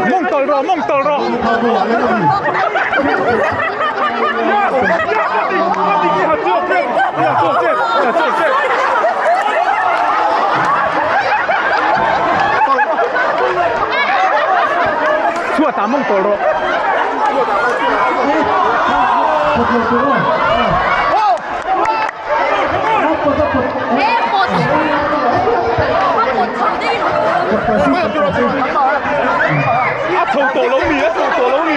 Mawng tawlh rawh, mawng tawlh rawh. Chhuatah mawng tawlh rawh. A tho tawh lo mi, a tho tawh lo mi.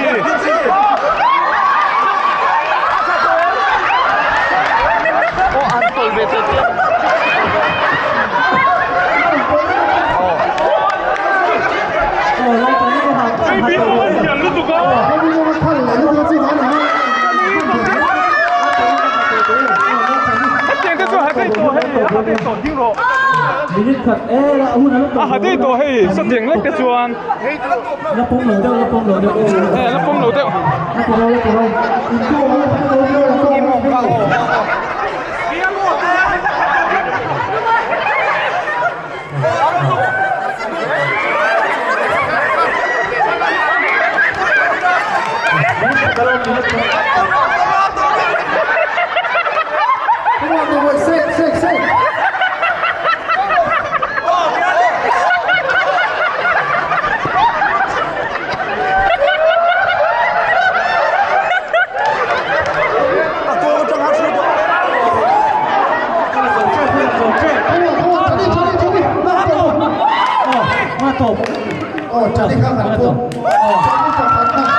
A ha dei tawh hei sawtiang lek te chuan eh la pawm lo deuh.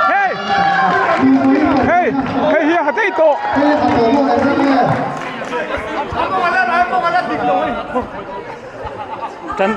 Hei hei hei hi a ha daih tawh. Tan.